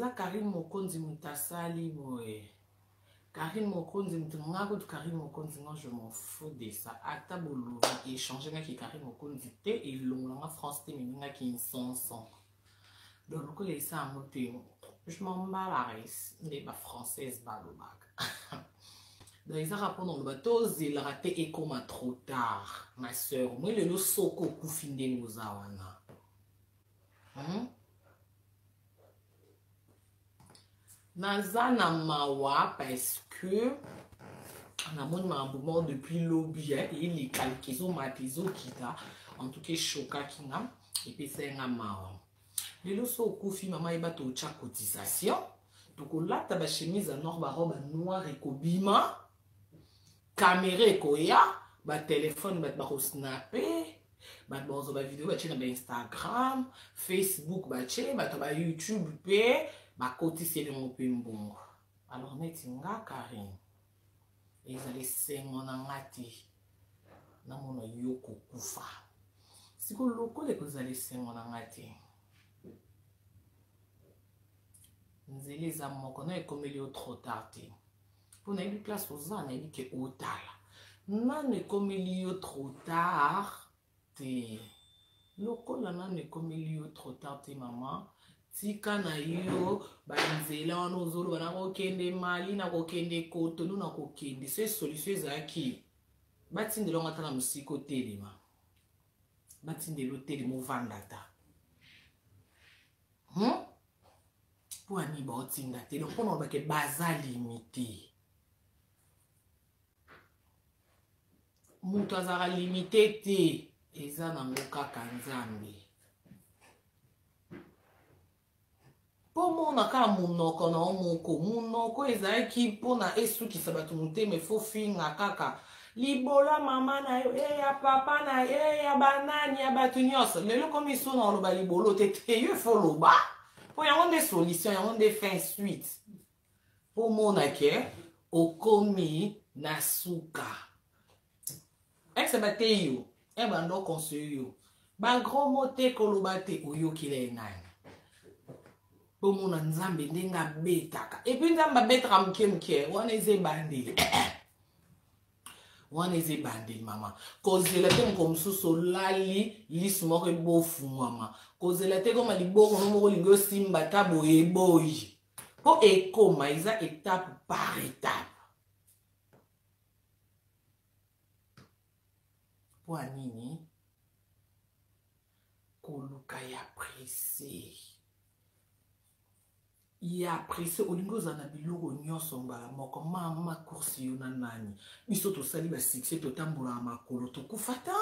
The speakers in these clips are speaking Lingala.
Eza Carine Mokonzi moto asali boye. Carine Mokonzi moto nga kutu Carine Mokonzi nga je m'en fous de ça. Ata bolobi échanger nga ki Carine Mokonzi te elongola nga France te memi nga ki insonson. Donc lokola esa yango te je m'en bats la race nde ba française balobaka. Donc ezaka mpona oloba tozelaka te ekoma trop tard ma sœur moi lelo soko okufi ndenge oza wana. Hmm? Naza na mawa parce que namoni makambo moko depuis lobi elekaleka ezomata ezokita en tout cas eshokaki nga epesaki nga mawa lelo so okufi mama yeba totya cotisation tokolata bachemise ya noir barobe noir ekobima kamera ekoya batelefone bato bakosnape bato bakozwa bavideo batie na bainstagram facebook batie bato ba youtube mpe bakotiseli yango mpe mbongo alors neti nga karine ezali esengo na nga te namona yo kokufa sikoyo lokola ekozala esengo na nga te nzela eza moko na ekomeli yo trop tard te mpo nayebi place oza nayebi ke otala nanu ekomeli yo trop tard te lokola nanu ekomeli yo trop tard te mama tika na yo banzela wana ozoloba nakokende mali nakokende kotonu nakokende so solution ezalaki batindela yango ata na mosika otelema batindela otelema ovanda ata hmm? mpo ya nini baotinda te donc mpona olobake baza limite moto azalaka limite te eza nango kaka nzambe mpo mona kaka monoko na yo moko monoko ezalaki mpona esukisa bato motema efo finga kaka libola mama na yo e ya papa na yo e ya banani ya bato nyonso lelo komi so na oloba libolo te te yo efo loba mpo yango nde solution yango nde fin suite mpo omona ke okomi na suka exe bateyi yo e banda oconseille yo bagrand mot te koloba te oyokela ye nani bomona nzambe ndenge abetaka epuis nzambe abetaka moke moke wana eza ebandeli wana eza ebandeli mama kozela te mokolo mosusu olali lisu moko ebofungwama kozela te koma liboko no moko olingi osimba ata boye eboyi mpo ekoma eza etape par etape mpo ya nini koluka ya presse ya presse olingi ozala na biloko nyonso mbala moko mama course yo na nani biso tosali basuccès totambolaka makolo tokufa ta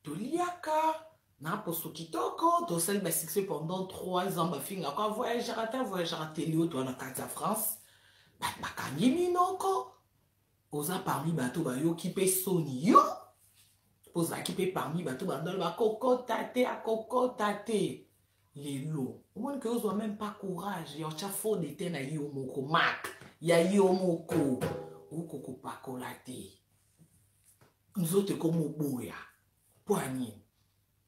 toliaka na poso kitoko tosali basuccès pendant 3 ans bafingaka voyagera te voyagera te lio toa na kati ya france bato bakangi minoko oza parmi bato bayoki mpe soni yo ozalaki mpe parmi bato bandolo bakokota te akokota te lelo omoni ke ozwa meme pas courage ya otya faux de te na yo moko mak ya yo moko okokopakola te nzoto ekomoboya mpo ya nini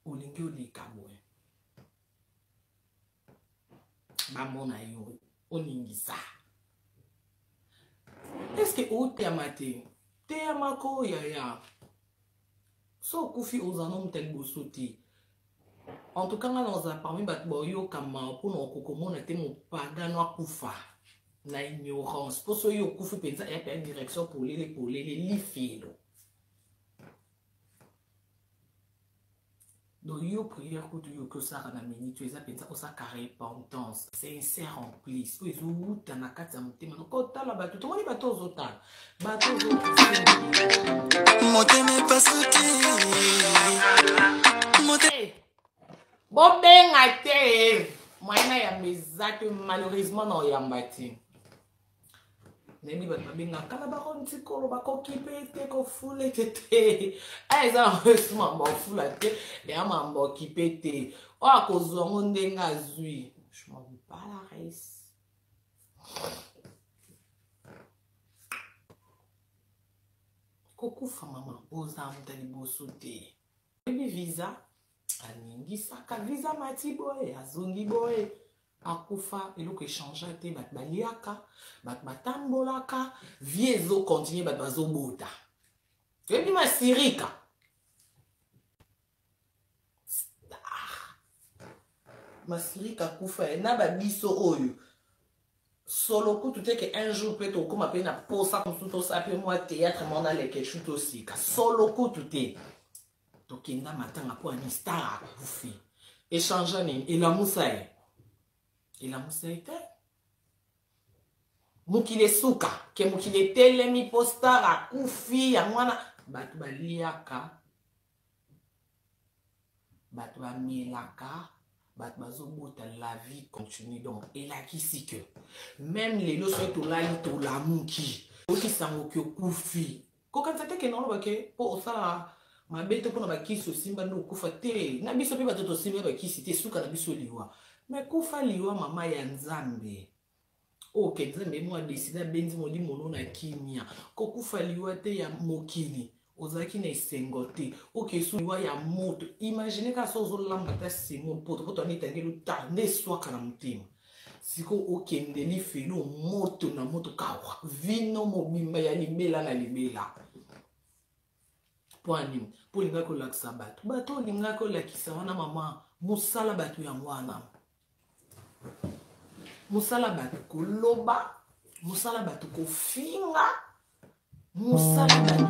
olingi oleka boye bamona yo oningisa eske oteyama te teyama ko yaya so okufi oza no moto ya liboso te en tout cas nga naozala parmi bato baoyoka mawa mpona okokomona te mopagano akufa na ignorance mpo soki okufi mpenza eya mpenza direction polele polele lifelo Donc yo prière kutu yo osalaka na minute oyo eza mpenza osalaka repentance sincère en plus oyo ezowuta na kati ya motema nokotala bato tomoni bato ozotala bato motema epasuki bobenga te moyen na yamba eza te malheureusement na oyamba te nayebi bato babengaka na bakontikolo bakokipe te kofula ete te a eza yango esu mambo ofula te eya mambo okipe te oyo akozwa yango ndenge azwi je m'en veux pas la race kokufa mama oza moto ya liboso te oyebi visa aningisaka visa mati boye azongi boye. Akufa, eloko echangea te, bato baliaka, bato batambolaka, vie ezocontinue, bato bazobota. Oyebi masirika star masirika akufa ye na babiso oyo solo kutu te ke un jour mpe tokóma mpe na posa mosusu tosala mpe mwa théâtre mwa na lekeshu tosika solo kutu te. Tokenda matanga mpo ani star akufi, echange nini? Elamusa ye, elamusa ye te. Mokili esuka ke mokili etelemi mpo star akufi, yango wana bato baliaka, bato bamelaka, bato bazobota, la vie continue. Donc elakisi ke même lelo soki tolali tolamuki, okisango ke okufi, kokanisa te ke naoloba ke mpo osala mabe te mpona bakisi osimba nde okufa te. Na biso mpe bato tosimba bakisi te, suka na biso liwa. Me kufa liwa mama ya Nzambe, oyo ke Nzambe mo adeside abendi molimo no na kimia. Kokufa liwa te ya mokili ozalaki na esengo te, oke esu liwa ya moto. Imagine kaka so ozolamba ta semo poto poto wana etangeli ta nde eswaka na motema. Sikoyo okende lifelo, moto na moto, kawa vino mobimba ya libela na libela. Mpo nini? Mpo olingaki kolakisa bato, bato olingaki kolakisa wana mama, mosala bato yango wana, mosala bato koloba, mosala bato kofinga, mosala bato.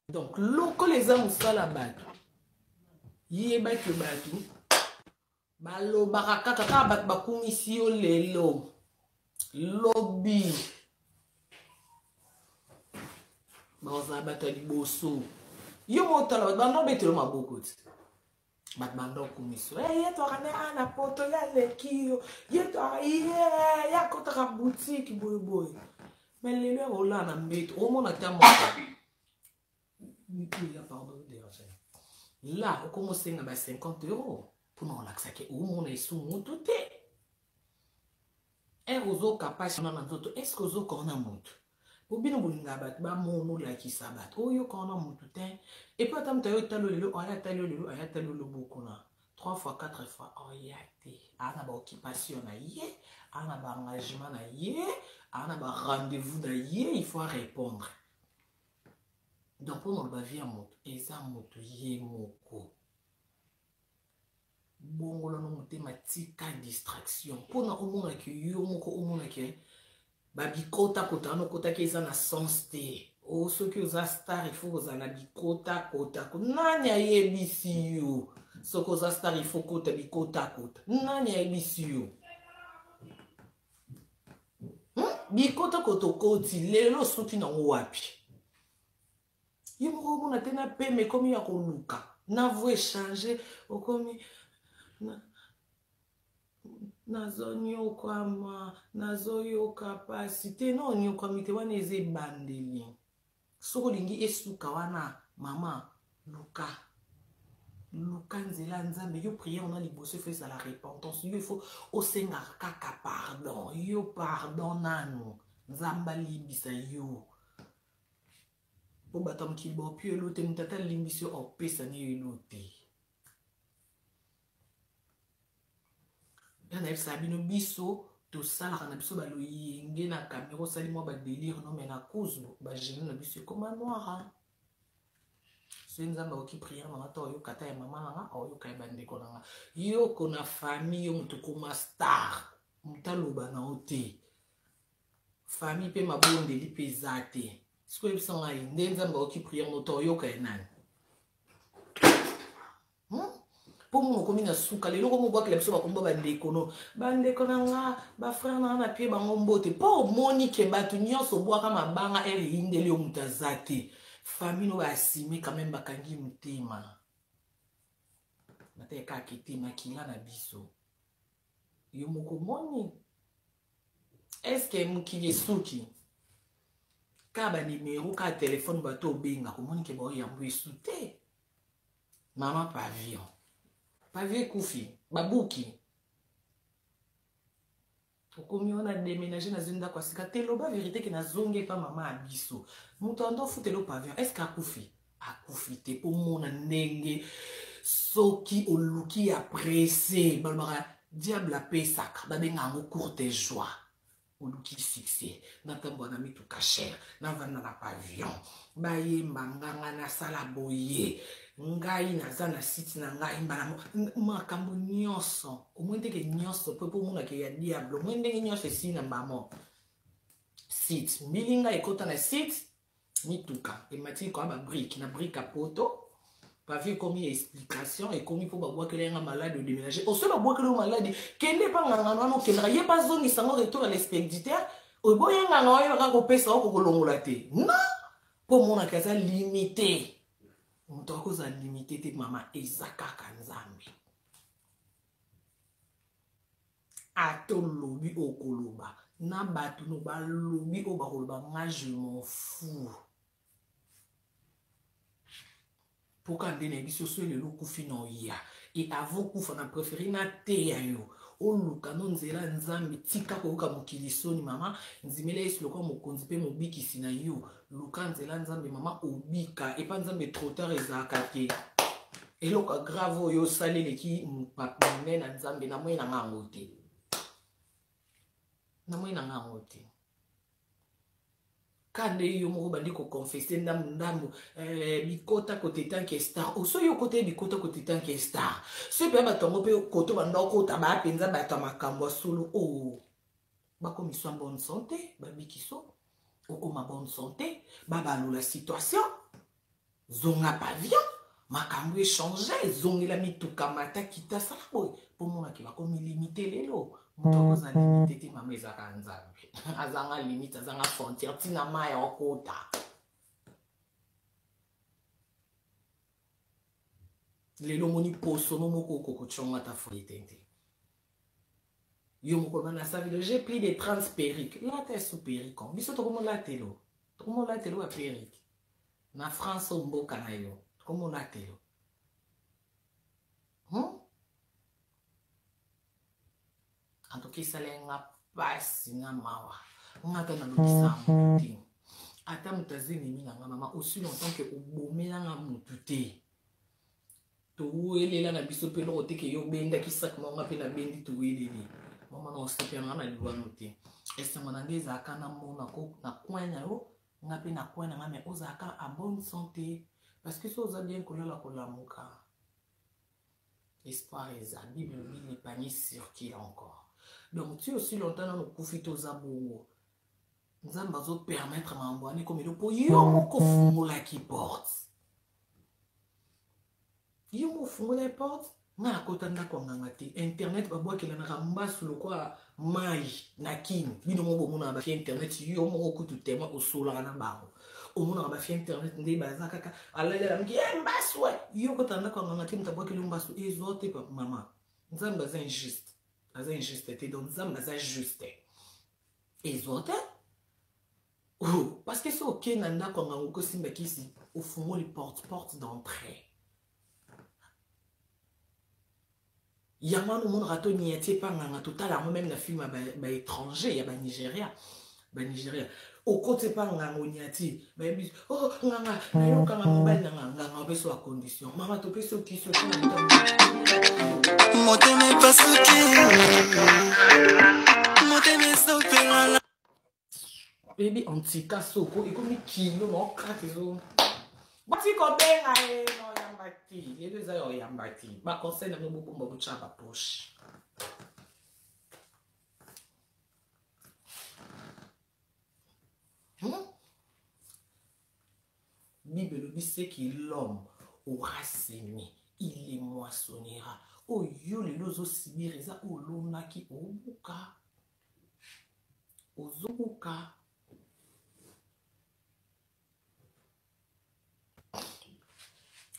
Donc lokola eza mosala bato, yebaki bato balobaka kaka kaka, bato bakumisi yo lelo, lobi bazala bato ya liboso. Yo motala bato banda obetelo maboko ti bato banda okumisi yo, ye twaka nde a na poto, ye aleki yo, ye twaka ye, ye akotaka boutique boyeboye. Me lelo ya kolala na mbeto, omona ta moko mikuya, pardon déranger la, okoma osenga ba 50 euro mpona olakisaki omona esu motu te. Ere ozoka mpasi wana na nzoto, est-ce ozoka wana motu? Po bino bolingaka bato bamona, olakisa bato oyoka wana motu te. Et puis ata moto ayo otali lelo, aya atali yo lelo, aya atali yo loboko na 3 fois, 4 fois, oya te. Aa na baoccupation na ye, aa na baengagement na ye, aa na barendez-vous na ye, il faut répondre. Donc mpona oloba vie ya moto eza moto ye moko. Bongolano motema, tika distraction mpona omonaki yo moko, omonaki babikotakota wana okotaki eza na sens te. O soki oza star, il faut kozala na bikotakota. Nani ayebisi yo soki oza star il faut kota bikotakota? Nani ayebisi yo? Bikotakota okoti lelo, osuki nango wapi? Ye moko omona te na peme ekomi ya koluka na vo echange, okomi nazonyokwama, nazoyoka pasi te. Na onyokwami te, wana eza ebandeli. Soki olingi esuka wana, mama, luka luka nzela ya Nzambe. Yo prière na liboso ifo ezala repentance. Yo ifo osengaka kaka pardon, yo pardon nanu, Nzambe alimbisa yo. Mpo bato ya mokili baopi elo te, moto ata alimbisi yo, opesa ne yo elo te. Ya nayebisaka bino, biso tosalaka na biso baloyenge na kamera, osali mwa badélire no, me na kuzu bagenou na biso ekoma noir. Soki Nzambe akoki prière nanga to oyoka ata ya mama nanga, aoyoka ya bandeko nanga. Yoko na famille, yo moto okoma star, moto aloba na yo te, famille mpe mabondeli mpe eza te. Sikoyo oyebisa ngai nde Nzambe akoki prière no to oyoka ye nani? Mpo mona okomi na suka lelo, komi obwakela biso bakomba bandeko no, bandeko na nga, bafrère na nga, na pie bango mbote. Mpo omoni ke bato nyonso obwaka mabanga, ere eyindeli yo, moto aza te. Famille no baasime quand même, bakangi motema, bateke kaka ete makila na biso. Yo moko omoni, est-ce mokili esuki kaka banimero, kaka telefone, bato obengaka, omoni ke baoyambo esu te. Mama, pavillon, pavillon ekufi, babuki, okomi wana déménage, nazwi ndako ya sika te. Loba vérité ke nazongi epa mama ya biso. Moto ando ofutela pavillon, est ce que akufi? Akufi te. Mpo mona ndenge soki oluki ya presse, balobaka. Diable apesaka, babenga yango courte joie. Oluki succès, natambola na mituka cher, navanda na pavillon, bayemba nganga, nasala boye, ngai naza na site na ngai, mbala makambo nyonso omoi ndenge nyonso mpo mpo omonaka ya diable, omoi ndenge nyonso esili na mbamo site mbilinga ekota na site, mituka emati kwa ba brique na brique ya poto pavi ekomi explication ekomi mpo babwakela yanga maladi odeménage osoki babwakela yo maladi kende epa nganga wana okendaka ye bazongisa yango retour ya l'expéditeur oboye nganga oyo kaka kopesa oko kolongola te non mpo omonaka aza limite. Moto akozala limite te mama, eza kaka Nzambe. Ata olobi okoloba na bato no balobi oyo bakoloba, nga je m'en fous. Mpoka nde nayebi soso lelo okufi na oya e avant okufa na préféré nateya yo oluka no nzela Nzambe. Tika koyoka mokili soni mama, ndimela Yesu lokola mokonzi mpe mobikisi na yo. Luka nzela Nzambe mama, obika epa Nzambe. Trop tard ezalaka te. Eloko ya grave oyo osali eleki monene na Nzambe, namoi na nga yango te, namoi na nga yango te. Ka nde yo moko bandi koconfesse ndambu ndambu, bikota kote tanke star oso yo okota ye bikota kote tanke star so mpe bato yango mpe koto banda okota baya mpenza bato ya makambo ya solo o oh. Bakomiswa bonne santé, babikiso okoma bonne santé, babalola situation, zonga pavillon, makambo echange, ezongela mituka, mata kita, sala boye mpo monaki bakomi limite. Lelo moto akozala limite te mama, ezalaka Nzambe. Azanga limite, azanga frontière, ntina mai ya okota. Lelo omoni posono moko okokotyongo ata foye te te. Yo moko bana sa video, j'ai plus de 30 perruques, lata esu perruque. Biso tokomolatelo, tokomolatelo ba perruque na France o mboka na yo, tokomolatelo. En tout cas esala nga pasi na mawa. Nga ata nalobisa motu te, ata moto aza ennemi na nga mama, aussi longtemps ke obomelanga motu te, towelela na biso mpe eloko te. Ke yo obendaki sak moko, nga mpe nabendi, toweleli mama na osepelanga na liwano te. Esengo na ngai ezalaka na mona ko na coin na yo, nga mpe na coin na nga, mais ozalaka en bonne santé, parce que so oza bien, kolala kolamuka, espoir eza. Bible elobi le panier circule encore. Donc ti aussi longtemps nano okufi te, oza bongo, Nzambe azopermettre makambo wana ekomeli mpo yo moko ofungolaki porte, yo moko ofungola porte. Nga nakota ndako ya nganga te. Internet babwakelanaka mbasu lokola mai na kini. Bino moko bomonaka bafi internet, yo moko kutu tema osolaka na bango, omonaka bafi internet nde baza kaka alalela miki e mbasu. Yo kota ndako ya nganga te, moto abwakeli mbasu ezwa te mama. Nzambe aza injuste, aza injuste te. Donc Nzambe aza juste, ezwa te. Oh, parce que soki okei na ndako ya nganga, okosimba kisi, ofungoli porte d'entrée. Yango wana omonaka to niati epa nganga, totala yango meme na film ya baétranger, ya banigeria. Banigeria okoti epa nganga, oniati, bayebi oh nganga nayokanga mobali na nga. Nganga opesi wa condition, mama topesi okisi. Motema epasuki, motema ezopelala. Oyebi antika soko ekomi kilo na okrate ezo bati kobenga ye na oyamba ti lelo eza ya oyamba ti. Baconseil na bino bobomba, botya bapoche. Bible elobi ce que l'homme aura semé, il le moissonnera. Oyo lelo ozosibir eza oyo olonaki, obuka, ozobuka.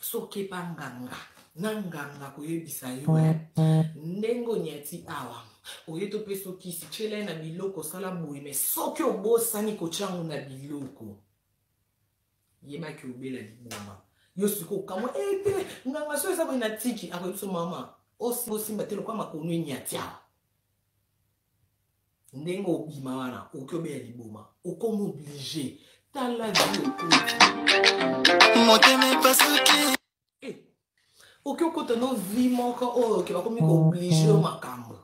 Soki epa nganga na nganga koyebisa yo ndenge oniati awa, oye topesa okisi, tyela ye na biloko, osala boye, mais soki obosani kotya yango na biloko, yebaki obela liboma. Yo sikoyo okamwa ete nganga so eza boye na tiki, akoyebi biso mama osimba te lokwa makono eniati awa. Ndenge obima wana, okoki obeya liboma, okomi oblige. Tala vie okoti. Motema epasuki. Okoki okota no vie moko oyo oke bakomi kooblige yo makambo.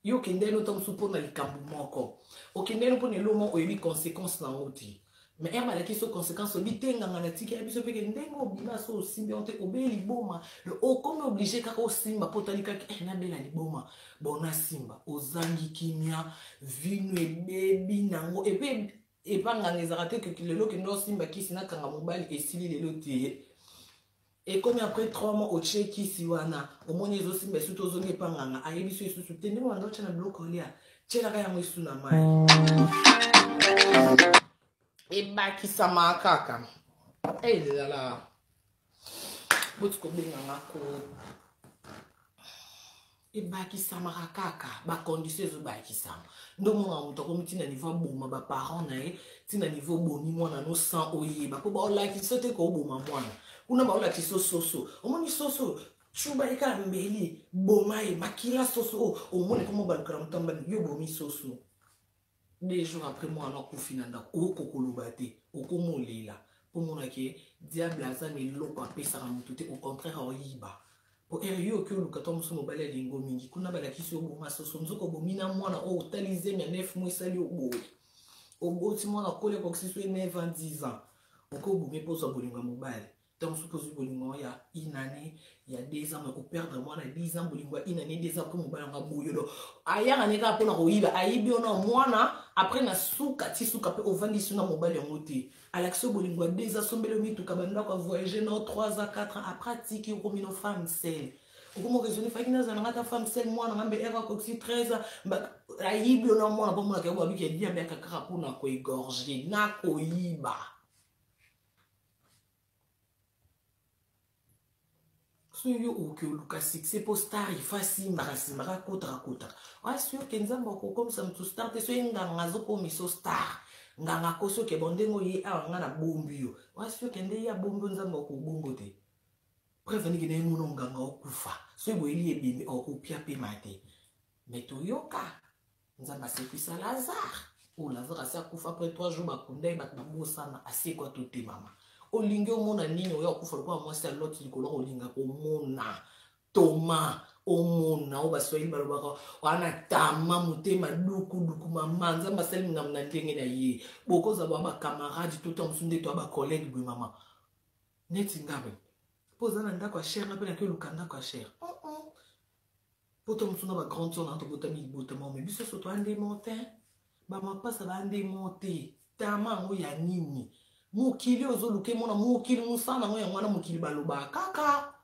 Yo okendeli no ntango mosusu mpo na likambo moko, okendeli no mpo na eloko moko, oyebi conséquence na yango te. Mais ere balakisi yo conséquence, oyebi te. Nganga na tiki ya biso mpe ke ndenge obima, so osimbi yango te, obeli liboma. Okomi obligé kaka osimba mpo otali kaka eh, nabela liboma, bon, nasimba. Ozangi kimia, vino ebebi nango. Et puis epa nganga ezalaka te ke lelo okende osimba kisi, nakanga mobali, esili lelo te. Ekomi après 3 mois, otie kisi wana, omoni ezosimba esu te, ozongi epa nganga, ayebi so esusu te ndenge wanda otya na biloko olia, tielaka yango esu na mai, ebakisama kaka. Ezala boti kobenganga ko ebakisamaka kaka, bacondition ezobakisama. Nde omonaka moto akomi ntina niveau aboma baparent na ye, ntina niveau obomi mwana no sans oyeba, mpo baolakisa te kooboma mwana kuna, baolakisa soso. Omoni soso cuba ye kaka mbeli, boma ye, makila soso oyo omoni komo balukala motambani. Yo bomi soso, 2 jours après mwana akufi na ndako, okokoloba te, okomolela mpo monake diable aza na eloko apesaka motu te. Au contraire, oyiba po ere yo oki oluka to mosu mobali alingo mingi kuna, balakisi oboma soso, nzoka obomi na mwana oyo otali zemi ya 9 mois, esali oboye, oboti mwana koli, akokisi so 9 ans, 10 ans, okoki obomi mpo ozwa bolingo ya mobali. Ntango mosusu mpo ozwi bolingo ya une année, ya 2 ans, mais operdre mwana 10 ans. Bolingo ya une année, 2 ans, mpo mobali yango aboyi yo, ayaka ne kaka mpona koyiba, ayibi yo na mwana. Après na suka ti suka mpe ovandisi na mobali yango te, alakisi yo bolingo ya 2 ans, asombeli yo mituka, bandako, avoyage no 3 ans, 4 ans après atiki, okomi no femme seule. Okoma raisonne: faki nazala nanga ata femme seule, mwana nga mbe ere akokisi 13 ans. Ayibi yo na mwana, mpo monaka yango babiki ediambe yaka kaka mpona koégorger na koyiba. So yo okoki oluka succès mpo star ifa asimbaka simbaka, akotaka kotaka, asi oke Nzambe akokomisa motu star te. So ye nganga azokomisa star, nganga akosi oke bon, ndenge oye awa, nga na bombi yo, asi oke nde ye abombi yo, Nzambe akobombo te. Preuve ndenge na ye mona nganga okufa, so eboyeli ebembe, okopia pema te. Mais toyoka Nzambe asekwisa Lazare. Oyo Lazare asi akufa, après 3 jours bakunda ye, bato babosana, asekwa to te. Mama, olingi omona nini? Oyo akufa lokola mwasi ya Lot, likolo kolinga komona toma, omona oyo Baswahili balobaka wana tama motema dukuduku. Mama, Nzambe asali mingambo na ndenge na ye. Bokozala bwa bacamarade to ta mosusu nde toya bacollègue boye. Mama, neti ngabe mpo oza na ndako ya cher, nga mpe naki oluka ndako ya cher po to mosusu na bagrande sœur na tobotami libotama, me biso so toya nde mo te, bamapasa baya nde mo te. Tama yango ya nini? Mokili ozoluka emona mokili, mosala yango yango wana. Mokili balobaka kaka,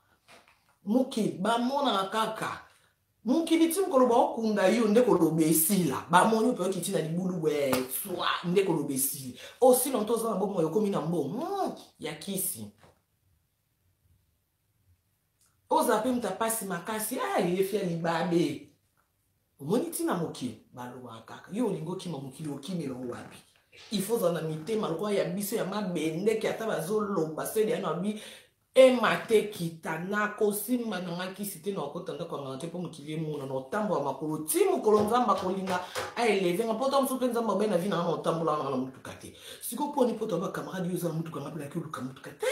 mokili bamonaka kaka, mokili ti mokolo baokunda yo nde koloba esila. Bamoni mpe okiti na libulu bwe swa, nde koloba esili. Osila nto oza na bomoi, okomi na mbongo ya kisi, ozala mpe moto apasi makasi ayefi ya libabe. Omoni ntina mokili balobaka kaka. Yo olingi okima mokili, okimela wapi? Il faut ozala na mitema lokola ya biso ya mabendeke. Ata bazoloba sede ya na bi ema te, kita nakosimba nanga kisi te, na okota ndako ya nganga te, mpo mokili emona na otambola makolo ti mokolo Nzambe akolinga aeleve nga. Mpo ta mosusu mpe Nzambe abe na vi nanga na otambola nanga na motuka te. Sikoyo mponi mpo to bacamarade, yo oza na motuka, nga mpe naki oluka motuka te.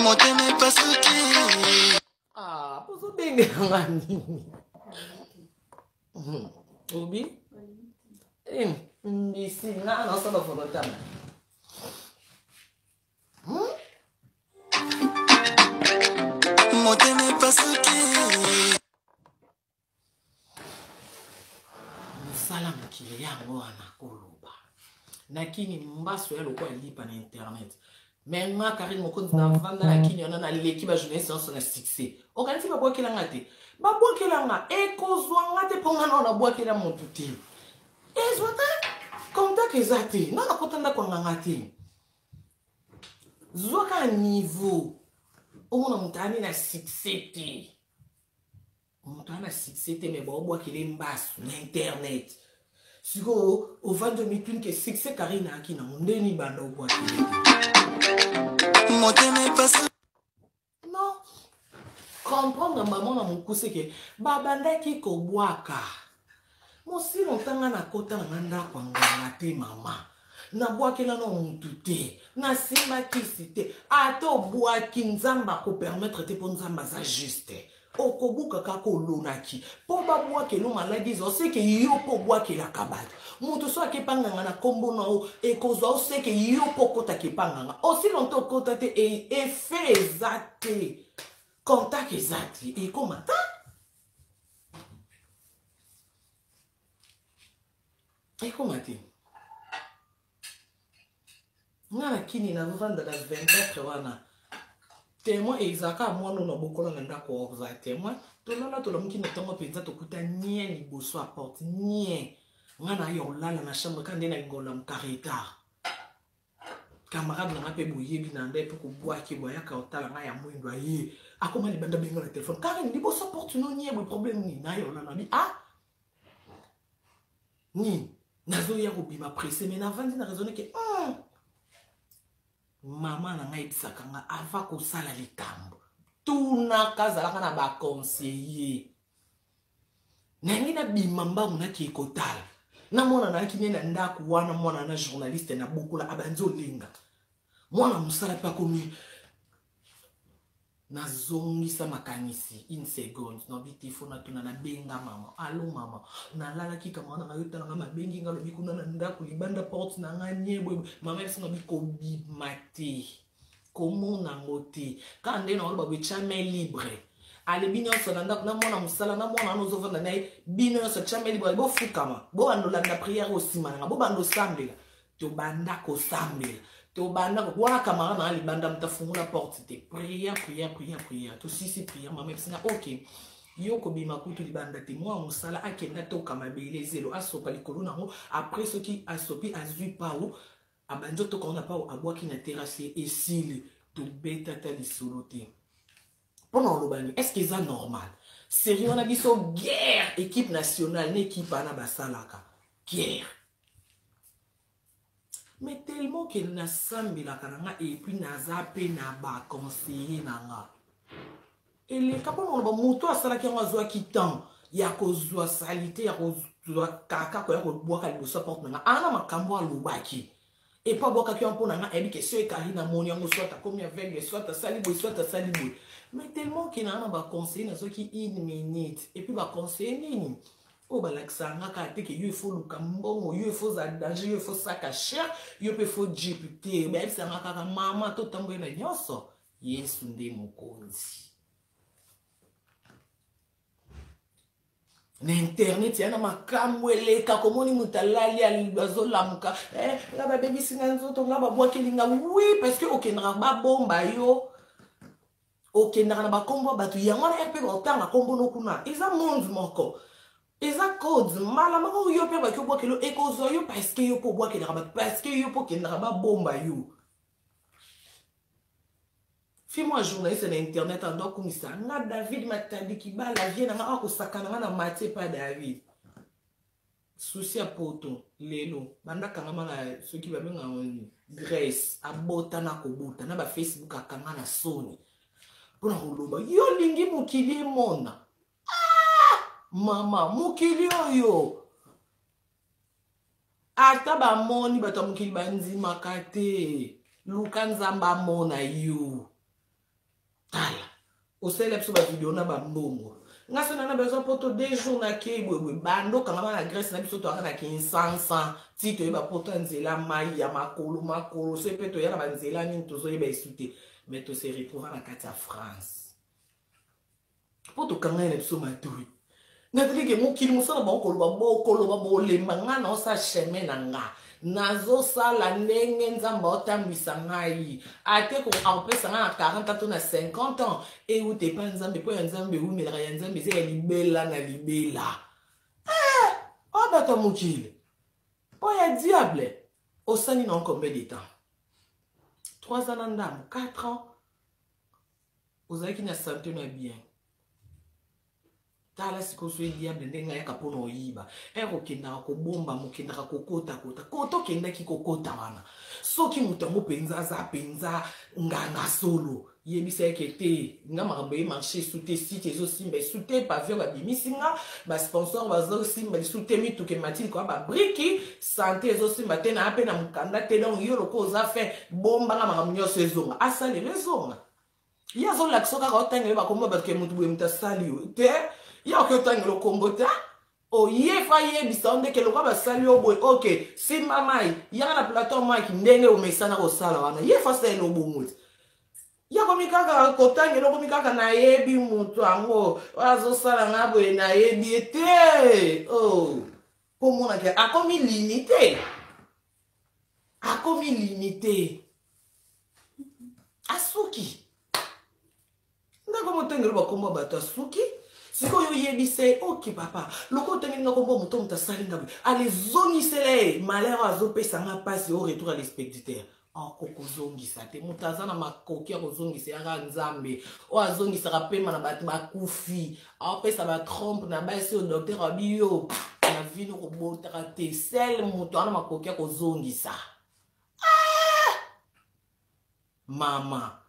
Motema epasuki. Ah, ozobengela nini? Obi mbisi nga nasala volotama. Motema epasuki. Mosala mokili yango wana, koloba nakini mbaso ya lokola lipa na internet. Me nga Karine Mokonzi, navanda na kini wana, naleki bajournaliste nyonso na succès. Okanisi babwakelanga te? Babwakelanga, ekozwanga te, mpo nga nao nabwakela motu te, ezwa te, contact eza te, nga nakota ndako ya nganga te. Zwaka niveau omona moto ani na succès te, moto ana succès te, me baobwakele mbasu na internet. Sikoyo ovandi, omituni ke succès Karine ayaki nango ndeni banda obwakele. Motema epasi. Non, comprendre mama na mokuse ke babandaki kobwaka mosilo ntanga nakota na nga ndako ya nganga te. Mama, nabwakela na motu te, nasimba kisi te. Ata obwaki, Nzambe akopermettre te, mpo Nzambe aza juste. Okobuka kaka olonaki. Mpo babwakelo maladi eza oseke yo mpo obwakelaka bato. Moto so akepa nganga na nkombo na yo ekozwa oseke yo mpo okotaka epa nganga. Aussi longtemps okota te e effet eza te. Contact eza te ekoma ta. Ekoma te. Nga na kini nazovanda na 24 wana témoin ezalaka mwana oyo nabokola na ndako ozala témoin. Tolala tolamuki na ntongo mpenza tokuta nie liboso ya porte nie. Nga na yo olala na chambre ka nde na linga olamuka retard. Camarade na nga mpe boyebi na nde mpe kobwaki boyaka otala nga ya mwindo aye akoma libanda benga na telefone Karine liboso porte no nie boye problème nini na yo olala bi ah nini nazoya kobima presse mais navandi na raisonne ke mama na ngai yebisaka nga ava kosala likambo tunaka azalaka na baconseiller nangi nabima mbangu nakei kotala na mwana nayaki ne na ndako wana mwana na journaliste na bokola abandi olinga mwana mosala mpe akomi nazongisa makanisi une seconde nabi te fo natuna nabenga mama alo mama nalalaki kama wana ngai otala nga mabengi nga lobi kuna na ndako libanda porte na nga nie boye mama yebisi nga bikobima te komona yango te kaka nde na oloba boye tya main libre ale bino nyonso na ndako na mwana mosala na mwana wana ozovanda na ye bino nyonso tya main libre bofukama bobanda olanda priere oyo nsima na nga bobanda osambela tobanda kosambela tobanda wana camarade na libanda moto afungola porte te prière prière prière prière tosisi prière mama ebisinga ok yo kobima kutu libanda te mwana mosala akenda toka mabele zelo asopa likolo nango après soki asopi azwi pau abandi otoka wana pau abwaki na terrasse esili tobeta ta lisolo te mpona oloba nini est ce que eza normal série wana biso guerre équipe nationale na équipe wana basalaka guerre mais tellement ke nasambelaka na nga et puis naza mpe na baconseiller na nga eleka mpona koloba moto asalaki yango azwaki temps ya kozwa salite ya kozwa kaka koya kobwaka liboso ya porte na nga ana makambo alobaki epo abwakaki yango mpo na nga ayebi ke so ekari na moni yango soit akomi aveugle soit asali boye soit asali boye mais tellement ke naa na baconseiller nazwaki une minute et puis baconseiller nini oyo balakisaka nga kaka te ke yo efo luka mbongo yo efo ozala danger yo efo saka cher yo mpe efo jeep te bayebisaka nga kaka mama totamboye na nyonso yesu nde mokonzi na internet ya na makambo eleka komoni moto alali azolamuka eh, nga babebisi nga nzoto nga babwakeli nga wi parce que okendaka babomba yo okendaka na bakombo ya bato yango wana mpe baotanga kombo no kuna eza monde moko eza code mbala moko yo mpe baki obwakeli ekozwa yo parce que yo mpe obwakelaka bato parce que yo mpe okendaka babomba yo fi mwa journaliste na internet ando akumisa nga David Matadi Kibala vie na nga akosakana nga na Mathieu pa David susi ya poto lelo banda kangama na soki babengaka nini Grèce abota na kobota na ba Facebook akanga na soni mpona koloba yo olingi mokili emona ah! mama mokili oyo ata bamoni bato ya mokili bandimaka te luka nzambe amona yo tala osalela biso bavideo na bambongo nga so nana besoin poto deux jours nakei boyeboye bando okangama na grèce na biso toyaka na kinsansa ti toyeba poto ya nzela mai ya makolo makolo so mpe toya na banzela nini tozoyeba esu te mais tose retrouva na kati ya france mpo tokangani na biso matoi natalike mokili mosala bango koloba bokoloba bolemba ngai naosala chemin na nga nazosala ndenge nzambe aotambwisa ngai ate akopesa ngai na 40 ans to na 50 ans euta epa nzambe mpo ya nzambe eumelaka ya nzambe eza ya libela na libela eh, oyo bato ya mokili oyo ya diable osali na combien de temps 3 ans na ndambo 4 ans ozalaki na sante na bien tala sikoyo soki diable ndenge ayaka mpona oyiba ere okendaka kobomba mokendaka kokotakota kota okendaki kokota wana soki moto yango mpenza aza mpenza nganga solo yebisa yeke te nga makambo ye marché esu te site ezosimba esu te pavio babimisi nga basponsor bazosimba lisu te mituka emati likolo babriki sante ezosimba te naa mpe na mokanda te donc yo lokola oza fin bombanga makambo nyonso ezonga asalela ezonga. Ye azolakisa kaka otangela bakombo bato ke motu boye moto asali yo te. Ye oki otangela okombo te. Oye fa yebisa yo ndeke lokwa basali yo boye. Ok, simba mai, yaka na plateau mike ndenge omesana kosala wana. Ye fa salela obongo te. Yakomi kaka kotangela, okomi kaka nayebi moto yango oyo azosala nga boye, nayebi ye te. Oh, mpo omonake akomi limite, akomi limite, asuki ndako motangelo bakombo bato asuki. Sikoyo oyebisa ye, ok papa, lokola otangeli nga kombo moto, moto asali nga boye, alezongisela ye malheur oyo azopesa nga mpasi. Au retour à l'expéditeur, akokozongisa te. Moto aza na makoki ya kozongisa yaka Nzambe oyo azongisaka pema na bato bakufi, aopesa batrompe na basi oyo docteur abi yo na vino kobotaka te. Sel moto ana makoki ya kozongisa. Ah! Mama,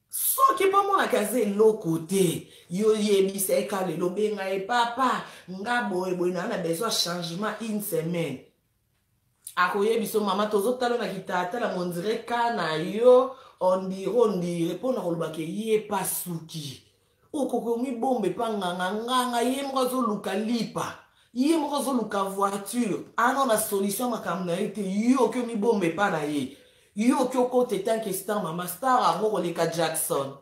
soki mpo omonaka aza eloko te, yo yebisa ye ka lelo, benga ye: papa, nga boye boye, naa na besoin changement une semaine. Akoyebi so: mama, tozotala na kitatala mondire ka na yo ondire ondire mpona kolobaka ye pasuki. Okoki omibomba epa nganga, nganga ye moko azoluka lipa, ye moko azoluka voiture, ana na solution makambo na ye te. Yo oki omibomba epa na ye, yo oki okota etanke star. Mama, star yango koleka Jackson.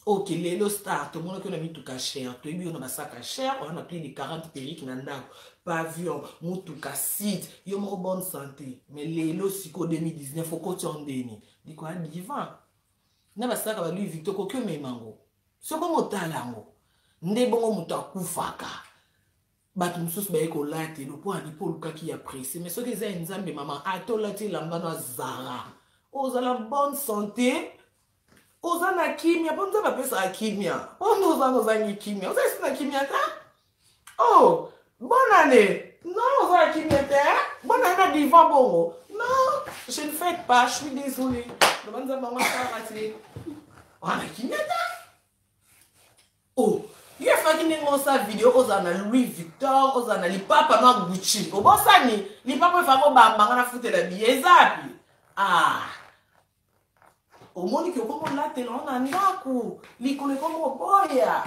Ok, lelo star tomonaki yo na mituka cher, toyebi yo na basaka cher, oya na plus de 40 perruque na ndako, pavillon, motuka site, yo moko bonne santé. Mais lelo sikoyo 2019 okoti yo ndeni liko ya divan na basaka ba Louis Vuitton, okoki omema yango soki omotala yango nde bongo moto akufaka, bato mosusu baye kolatela mpo ani mpo olukaki ya presse. Mais soki eza ya Nzambe, mama, ata olati elamba no azara, ozala bonne santé, oza na kimia, mpo Nzambe apesaka kimia. Mpo nde oza na ozangi kimia, oza esi na kimia te. Oh, bonne année. Non, oza na kimia te. Bonne année na divan bongo. Non, je ne fête pas, je suis désolée. Loba Nzambe yango asalaka te, oza na kimia te. Oh, ye efaki ndenge osala video, ozala na Louis Vuitton, ozala na lipapa na Gucci, obosani lipapa efaki obambanga na futela biye ezapi. Ah, omoni ke okomi olatela ngo na ndako, likolo ekomi oboya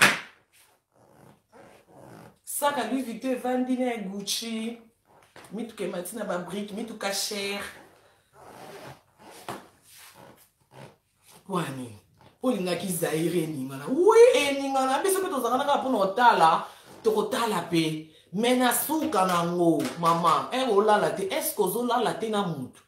saka Louis Vuitton evandi na ya Gucci, mituka emati na babrike, mituka cher. Kwani olingaki Zaire eningana? Wi, eningana. Biso mpe tozalaka kaka mpona kotala, tokotala mpe me na suka nango. Mama, ere olala te, estce ozolala te na mutu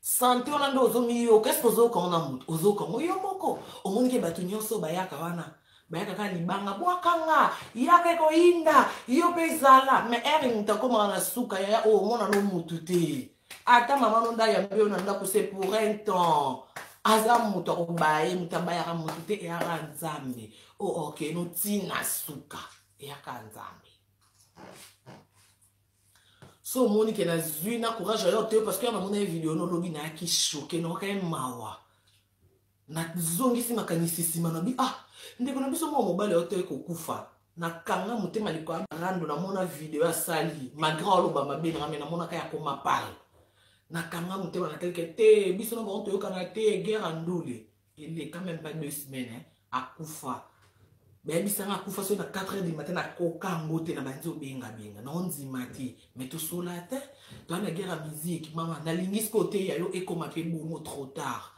sante wana nde ozomiyoka? Estce ozoyoka ngo na mutu? Ozoyoka ngo yo moko. Omoni ke bato nyonso bayaka wana, bayaka kaka libanga, bwakanga, yaka ekoyinda yo mpe ezala. Me ere moto akomaka na suka, yaya, oyo omona no mutu te. Ata mama no nda yambi yo na ndako, c'est pour un temps. Aza moto akobaye, moto abayaka moto te, eyaka Nzambe. O ok, no ntina suka eyaka Nzambe. So omoni ke nazwi na courage ayo te, parce que ya namona ye video nolobi, nayaki choke, nayoka ye mawa, nazongisi makanisi nsima na bi: ah, ndeko na biso mwa mobali oyo toye kokufa. Nakanga motema likolo ya rando, namona video asali, malgré aloba mabe nanga, me namonaka ya koma pale. Nakanga motema, natelike te, biso na bango toyokana te. Guerre ya ndule eleka même pas 2 semaines, hein, akufa. Bayebisanga akufa soki na 4 heures du matin. Nakoka yango te, na bandi obengabenga, naondima te, mais tosola te, toa na guerre ya musique. Mama, nalingi sikoyo te ya yo ekoma mpe bongo trop tard,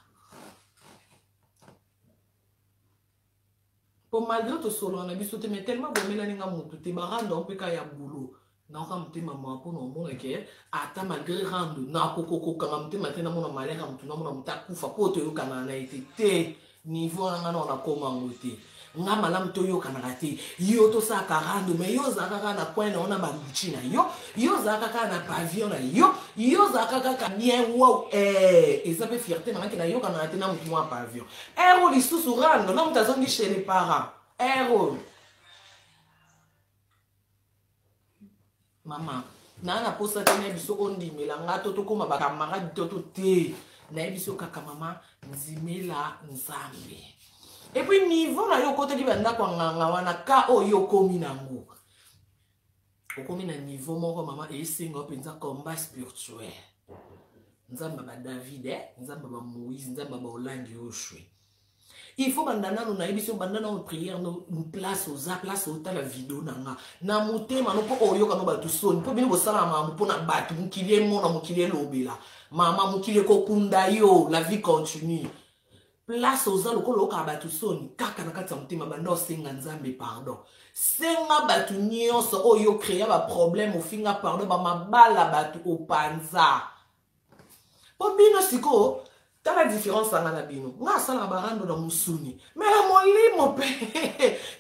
po malgré tosolola na biso te, mais tellement bomelani nga motu te, barando mpe ka ya boulot. Naoka motema mawa mpona omona ke ata malgré rando, nakokokokanga motema te, namona malheur ya motu, namona motu akufa mpo toyokanaka na ye te. Te, niveau wana nga nao nakoma yango te. Nga malamu toyokanaka te, yo tosalaka rando, mais yo ozalaka kaka na coin na yo na bagucci na yo, yo ozalaka kaka na pavillon na yo, yo ozalaka kaka bien. Wow, eh, eza mpe fierté na nga ke nayokanaka te na motu mwa pavillon. Ero lisusu rando na moto azongi chez les parents. Ero mama, naa na posa te na biso ondimela nga to tokóma bacamarade to to te. Nayebi so kaka, mama, ndimela Nzambe. Et puis niveau na yo okotaki bandako ya nganga wana, ka oyo okomi nango, okomi na niveau moko, mama, esenga mpenza combat spirituel. Nzambe ba David, eh? Nzambe ba Moïse, Nzambe ba Olangi Oshwe. Il faut banda nano nayebi so banda nano prière no place oza place otala video na nga na motema no mpo oyoka no bato soni mpo bino bosala makambo mpo na bato mokili emona mokili elobela mama mokili ekokunda yo la vie continue place oza lokola oyokaka bato soni kaka na kati ya motema banda osenga nzambe pardon senga bato nyonso oyo ocrea baproblème ofinga pardon bamabala bato opanza mpo bino sikoyo tala différence anga na bino nga asalaka barando na mosuni me na molimo mpe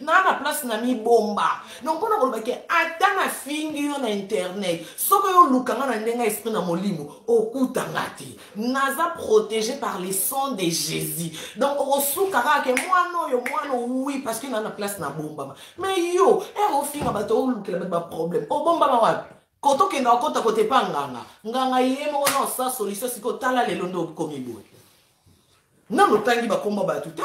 naa na place na mibomba donc mpona koloba ke ata nafingi yo na internet soki oyo oluka nga na ndenge ya esprit na molimo okuta nga te naza protégé par le sang de jésus donc okosuka kaka ke mwana oyo mwana oui parce que naa na place na bombama mais yo ere ofinga bato olukela bato baproblème obombama wapi koto okenda okota kote epa nganga nganga ye moko na osa solution sikoyo tala lelo nde okomi boye nano otangi bakombo bato ta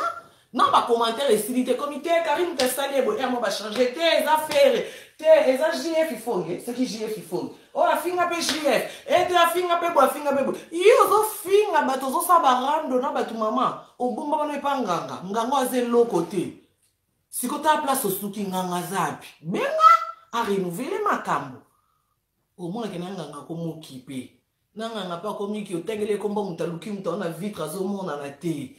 na bacommentaire esili te komi te karine moto asali ye boye amo bachange te eza fere te eza jf ifonge soki jf ifonge oyo oh, afinga mpe jf ete eh, afinga mpe boye afinga mpe boye ye ozofinga bato ozosala barando na bato mama obomba bano epa nganga nganga aza eloko te siko tala place osuki nganga aza api benga arenouvele makambo omonake na nganga akomokipe na nganga mpe akomiki otangeli ekomba moto aluki moto aona vitre azomonana te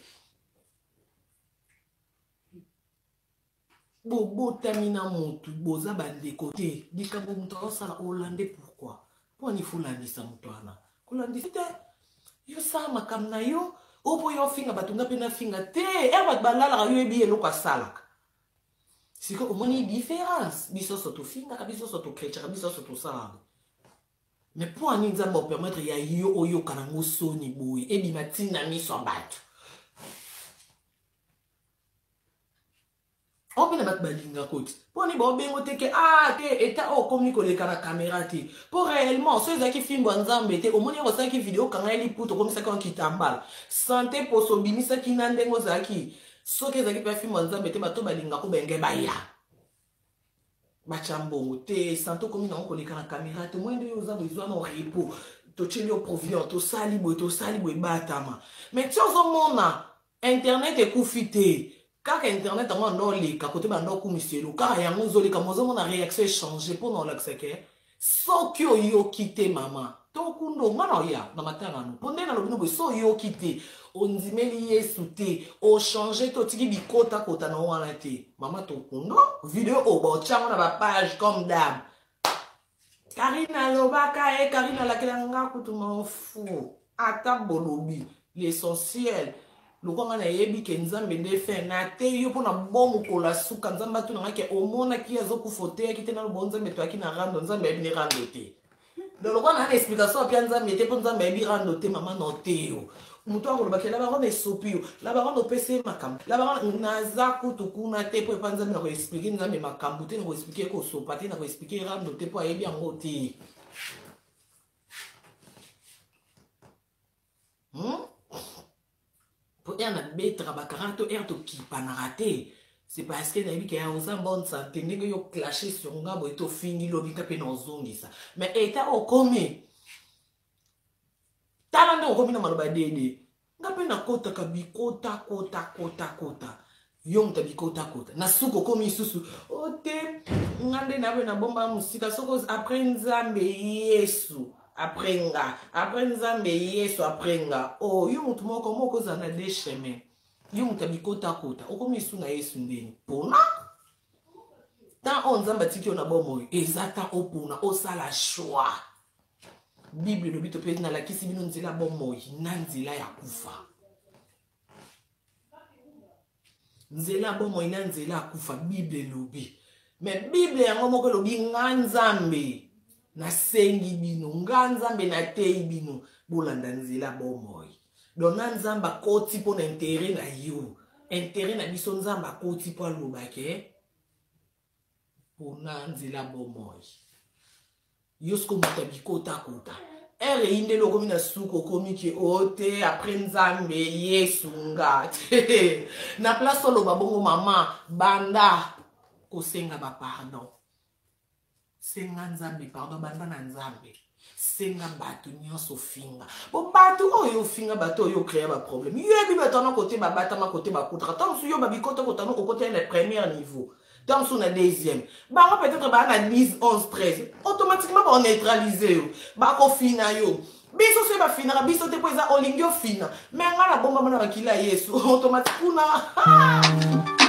bobotami na motu boza bandeko te likambo moto azosala olande pourkui mpo ani folandisa moto wana kolandisa te yo sala makambo na yo oyo mpo yo ofinga bato nga mpe nafinga te ere bato balalaka yo yebi eloko asalaka sikoyo omoni différence biso nyonso tofingaka biso nyonso tokretchaka biso nyonso tosalaka mais mpo ani nzambe opermettre ya yo oyoka nango soni boye ebima ntina miso ya bato oyo mpe na bato balingaka oti mpo nini baobengo te ke ah te eta oyo okomi koleka na kamera te mpo réellement so ezalaki fimbo ya nzambe te omoni yango osalaki video okanga ye liputa okomisaki yango kitambala sante poso obimisaki na ndenge ozalaki soki ezalaki mpe fimbo ya nzambe te bato balingaka benge baya batya mbongo te sante okomi nango koleka na kamera te omoni ndenge oza boye zwa na repos totyeli yo provision tosali boye tosali boye batama mais ti ozomona internet ekufi te kaka internet yango anda oleka kote banda okumisa elo kaka yango ozoleka mozomona réaction echange mpo na olakisa ke soki oyoki te mama tokundo nga na oya na matanga no mpo nde nalobi no boye so oyoki te ondimeli yesu te ochange te otiki bikotakota na wana te mama tokundo video oyo baotyango na bapage comme dame Karine alobaka e Karine alakela nga kutu m'en fou ata bolobi l'essentiel lokola nga nayebi ke nzambe nde fin nateyi yo mpo na bo mokolo ya suka nzambe atuna nga ke omonaki ye azokufa oteyaki te naloba o nzambe toyaki na rando nzambe ayebi ne rando te donc lokola naa na explication apia nzambe te mpo nzambe ayebi rando te mama na oteyi yo moto akoloba ke labaron esopi yo labaron opesi ye makambo labaron naza kutu kuna te mpo epa nzambe na koexplike nzambe makambo te na koexplike kosopa te na koexplike rando te mpo ayebi yango te hmm? mpo ere nabetaka bakara to ere tokipanaka te c'est parce que nayebi ke oza bonne santé ndenge yo clashe sur nga boye tofingi lobi nga mpe na ozongisa mais eta okomi tala nde okomi na maloba dede nga mpe nakotaka bikota kota kota kota yo moto ya bikotakota na suka okomi lisusu o te nga nde nabe nabomba mosika soko apres nzambe yesu apres nga apres nzambe yesu apres nga o oh, yo moto moko moko ozala na de chemin yo moto ya bikotakota okomi lisusu na yesu ndeni mpona temps oyo nzambe atiki yo na bomoi eza temps opona osala choix bible elobi to mpe nalakisi bino nzela bomoi na nzela ya kufa nzela bomoi na nzela ya kufa bible elobi me bible yango moko elobi nga nzambe nasengi bino nga nzambe nateyi bino bolanda nzela bomoi donc na nzambe akoti mpo na intere na yo intere na biso nzambe akoti mpo aloba ke mpona nzela bomoi yo siko moto ya bikotakota ere eyindeli okomi na suka okomi ke o oh, te apres nzambe yesu nga te na place oloba bongo mama banda kosenga bapardon senga nzambe pardon banda na nzambe. Senga bato nyonso ofinga bo bato oyo ofinga, bato oyo ocréa baproblème. Yoyebi bato wana kote babatama, kote bakutaka. Ntango mosusu yo babikota kotano okotali na premier niveau, ntango mosusu na deuxième, bango peut-être baa na 10, 11, 13. Automatiquement baoneutralize yo, bakofina yo. Biso soki bafinaka biso te, mpo eza olingi ofina me ngai nabombama na makila ya Yesu. Automatique kuna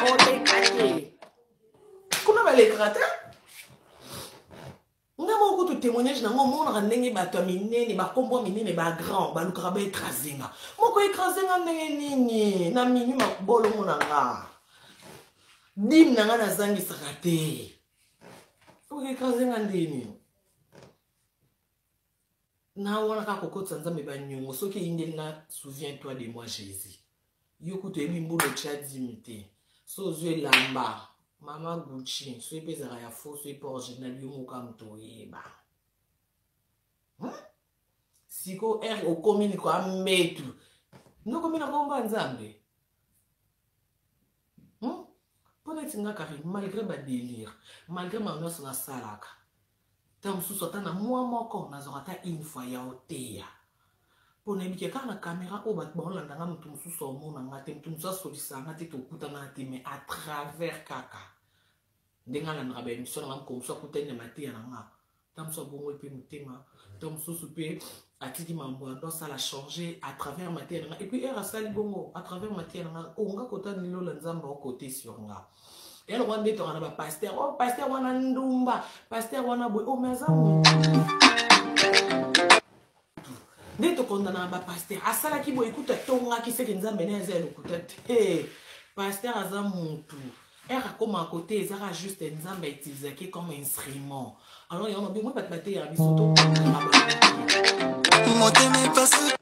oleka te, kuna balekaka te. Nga moko kutu témoignage nango, omonaka ndenge bato ya minene, bakombo ya minene, bagrand balukaka baécraser nga. Moko écraser nga ndenge nini? Na minu mabolongo na nga, dîme na nga nazangisaka te. Okoécraser nga ndeni? Na wana kaka kokotisa Nzambe banyongo. Soki eyindeli nga, souviens toi de moi, Jésus. Yo kutu oyebi mbula otya dîme te. So ozwi elamba mama Gucci, soki mpe ezalaka ya faux, soki mpe original, yo moko moto oyeba, Siko ere okomi liko ya mbetu, nde okomi na kombo ya Nzambe, Mpo neti nga kari, malgré badélire, malgré makambo nyonso nasalaka, ta mosusu ata na mwa moko nazwaka ata une fois ya oteya, mpo nayebi kaka na caméra oyo bato baolanda nga. Moto mosusu aomona nga te, moto mosusu asolisaka nga te, tokutana te, mais à travers kaka ndenge alandaka baémission na nga, moko mosusu akutani na mateya na nga, ta mosusu abongoli mpe motema, ta mosusu mpe atiki mambo ando asala changer à travers mateya na nga. Et puis ere asali bongo à travers mateya na nga, onga kota lilola, Nzambe aokote sur nga. Ya lokwa nde toka na bapasteur: "O oh, pasteur wana ndumba, pasteur wana boye." O, mais aza motu nde tokondana na bapasteur. Asalaki boye, ekuta atongaki seke Nzambe ne aza ya lokuta te. Pasteur aza motu. Ere akóma kote, ezaka juste Nzambe autilisaki comme instrument. Alors yango mabe moi bato bateyaka biso, tokondana. Motema epasi.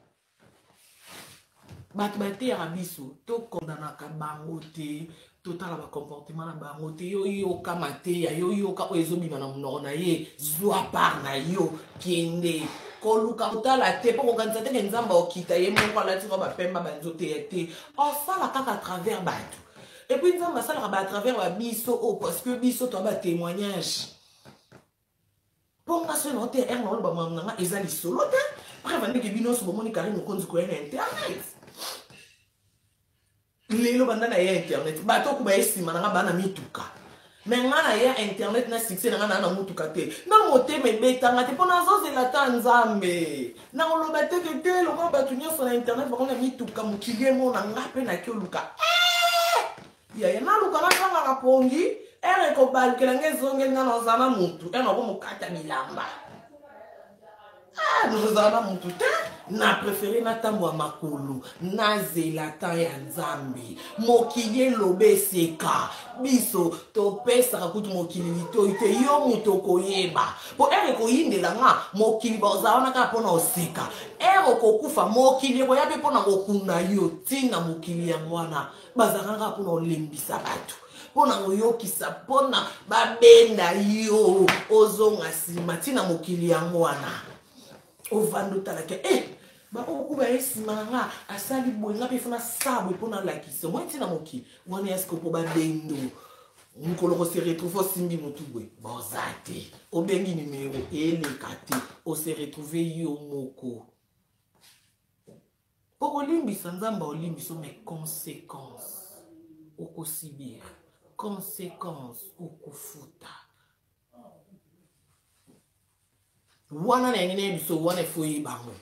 Bato bateyaka biso, tokondanaka bango te, totala bacomportement na bango te. Yo yoka mateya, yo yoka oyo ezobima na monoko na ye, zwa part na yo, kende koluka kotala te, mpo kokanisa teke Nzambe okita ye moko alati ko bapemba banzoteya te. Osala kaka à travers bato. Et puis Nzambe asalaka ba à travers babiso oyo, parce que biso toa batémoignage. Mpo nga soki nao te, ere naoloba makambo na nga eza lisolo te. Preuve, ndenge bino nyonso bomoni Karine Mokonzi koya na internet lelo, banda na ye internet, bato oku baye nsima na nga baa na mituka. Me nga na ya internet na succès na nga, naa na mutuka te, na motema ebetanga te, mpo nazozela ta Nzambe. Nakoloba teke te lokola bato nyonso na internet bango na mituka, mokili emona nga mpe naki oluka. Yaya, naluka nazangaka pongi. Ere ekobalukela nga, ezongeli nga, nazala na mutu. Ere nakomokata bilamba, nozala na mutu te. Na préféré natambola makolo, nazela ta ya Nzambe. Mokili eloba, eseka biso, topesaka kutu mokili litoi te. Yo moto okoyeba, mpo ere ekoyindela nga, mokili bazala wana kaka mpona oseka. Ere okokufa, mokili ekoya mpe mpona kokunda yo. Ntina mokili yango wana bazalaka kaka mpona olembisa bato, mpona koyokisa, mpona babenda yo ozonga nsima. Ntina mokili yango wana, ovanda otalaka e baoyo baye nsima na nga, asali boye, nga mpe fona sala boye mpona alakisa moi. Ntina mokili wana ya siko mpo babendo, mokolo kose retrouve osimbi motu boye, boza te, obengi numero eleka te, ose retrouve yo moko. Okolimbisa, Nzambe olimbisa, mais conséquence okosubir, conséquence okofuta. Wana na yangi nayebi so wana efo oyebango.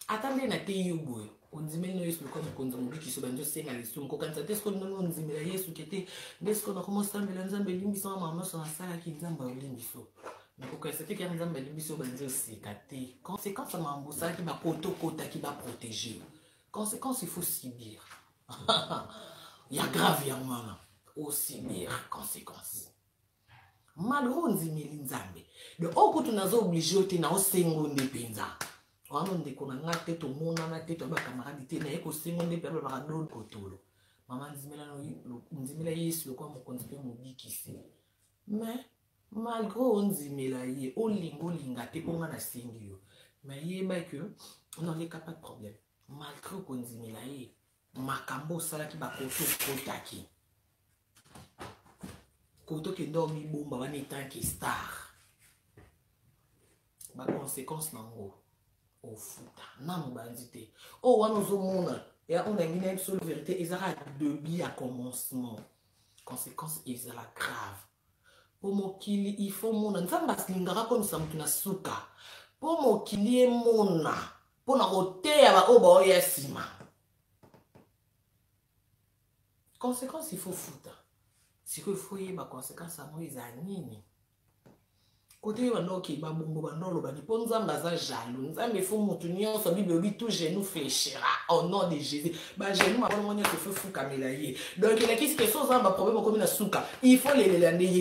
Ata nde nateyi yo boye, ondimeli no Yesu lokola mokonzi mobikisi, bandi osenga lisumu. Kokanisa te sikoyo ndenge ondimela Yesu ke te nde sikoyo nakoma osambela: "Nzambe, elimbisanga mama nyonso nasalaki." Nzambe aolimbiso, nakokanisa te kaka Nzambe alimbiso, bandi oseka te. Conséquence ya makambo osalaki, bakoto okotaki, baprotéger, conséquence il faut subir ya grave. Yango wana osubir conséquence malgré ondimeli Nzambe. Donc oyo kutu naza obligé yo te, na osengo nde mpenza wana ndeko na nga te, tomonana te, toya bacamarade te, naye kosengo nde mpe balobaka do kotolo. Mama, ndimela Yesu lokola mokonzi mpe mobikisi. Mais malgré ondimela ye, olinga olinga te, mpo nga nasengi yo, mais yeba ke noleka, pas de problème. Malgré okondimela ye, makambo osalaki, bakoto okotaki, koto okende omibomba wana etanke star. Baconséquence nango ofuta nanu bandi te. Oyo wana ozomona ya oyo nangi na biso vérité, ezaka début ya commencement. Conséquence ezala grave, mpo mokili il faut mona Nzambe alingaka komisa motu na suka, mpo mokili emona mpona koteya baoyo baoya nsima. Conséquence il faut futa. Sikoyo il faut yeba conséquence yango eza nini. Kote oyo banda okei babongo, banda olobani, mpo Nzambe aza jaloux. Nzambe efo motu nyonso, Bible elobi: "Tout genou fléchira au nom de Jésus." Bagenou mabolongo nyonso efo efukamela ye. Donc elakisi ke so oza na baproblème, okomi na suka, il faut lelela nde ye.